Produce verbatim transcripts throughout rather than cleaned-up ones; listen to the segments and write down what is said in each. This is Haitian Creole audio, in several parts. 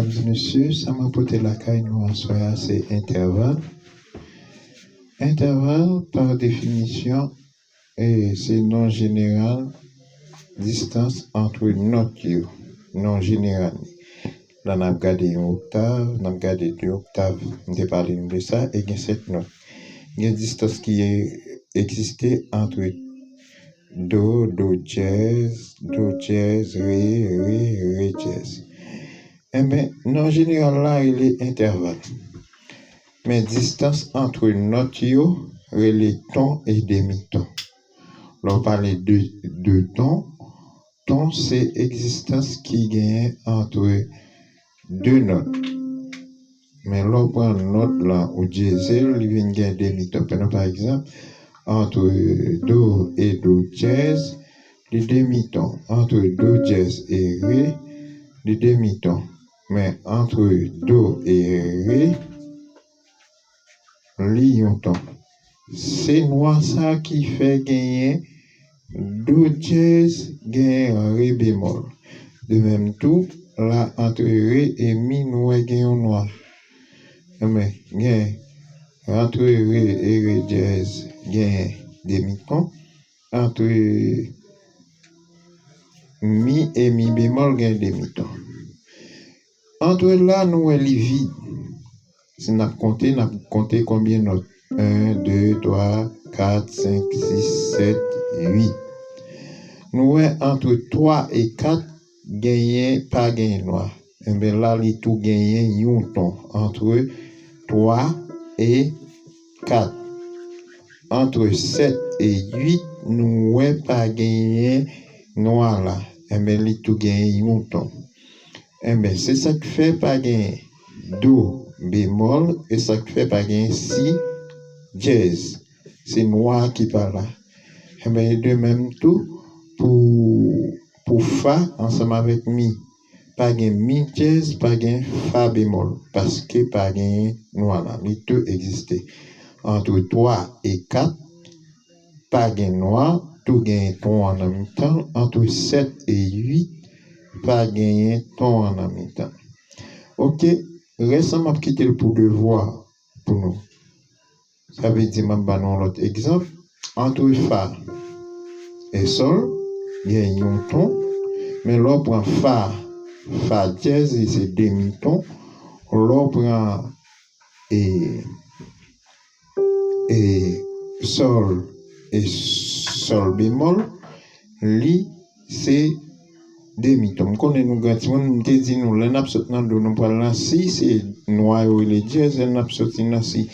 Mesye, sa mwen pote lakay nou aswè a se entèval. Entèval, pa definisyon, e se non jeneral distans ant nòt yo, non jeneral li. La n ap gade yon oktav, n ap gade de oktav, m te pale nou de sa, e gen sèt nòt. Gen distans ki egziste ant do, do dyèz, do dyèz, re, re, re dyèz. Enben, non jeneral la rele entèval. Men distans ant nòt yo rele ton e demiton. Lè w pale de, de ton, ton se egzistans ki genyen ant de nòt. Men lè w pran nòt lan ou dyeze l, li vin gen demiton. Pran pa egzanp, ant do e do dyèz, li demiton. Ant do dyèz e re, li demiton. Men ant do e re, li yon ton. Se nwa sa ki fè genyen do dyèz, genyen re bemòl. De menm tou, la ant re e mi, nou wè gen yon nwa. Enben, gen ant re e re dyèz, genyen demiton. Ant mi e mi bemòl, gen demiton. Ant la, nou wè li vid. Si n ap konte, n ap konte konbyen nòt? En, de, twa, kat, senk, sis, sèt, uit. Nou wè ant twa e kat, genyen, pa genyen nwa. Enben, la, li tou genyen yon ton ant twa e kat. Ant sèt e uit, nou wè pa genyen nwa la. Enben, li tou genyen yon ton. Enben, se sa k fè pa genyen do bemòl, e sa k fè pa genyen si dyèz. Se nwa ki pa la. Enben, e de menm tou, pou, pou fa ansanm avèk mi. Pa gen mi dyèz, pa gen fa bemòl, paske pa genyen nwa la. Li tou egziste. Ant twa e kat, pa gen nwa, tou genyen ton an nan mitan l. Ant sèt e uit, pa genyen ton an nan mitan l. Oke, rès lan m ap kite l pou devwa pou nou. Sa vle di, m ap ba nou yon lòt egzanp. Ant fa e sòl, gen yon ton, men lè w pran fa, fa dyèz, li se demiton. Lè w pran e, e sòl, e sòl bemòl, li se demiton. M konnen nou gran timoun, m te di nou, lè n ap sot nan do, nou pral nan si, se nwa yo rele dyèz, lè n ap soti nan si,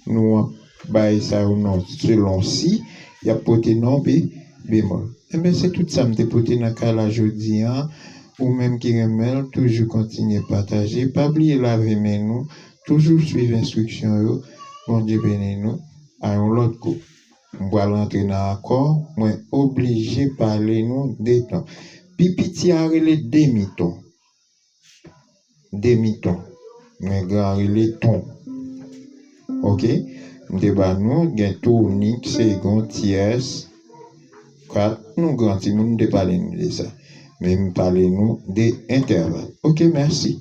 nou ap bay sa yo non selon si, y ap pote non be, bemòl. Enben, se tout sa m te pote nan kay la jodi a. Ou menm ki renmen l, toujou kontinye pataje. Pa bliye lave men nou, toujou swiv enstriksyon yo. Bondye beni nou. A yon lòt kou. M pral rantre nan akò, mwen oblije pale nou de ton. Pi piti a rele demiton. Demiton. Men gran rele ton. Oke? M te ba nou, gen tonik, segond, tyès, kat. Nou gran timoun, m te pale nou de sa. Men m pale nou de entèval. Oke, mèsi.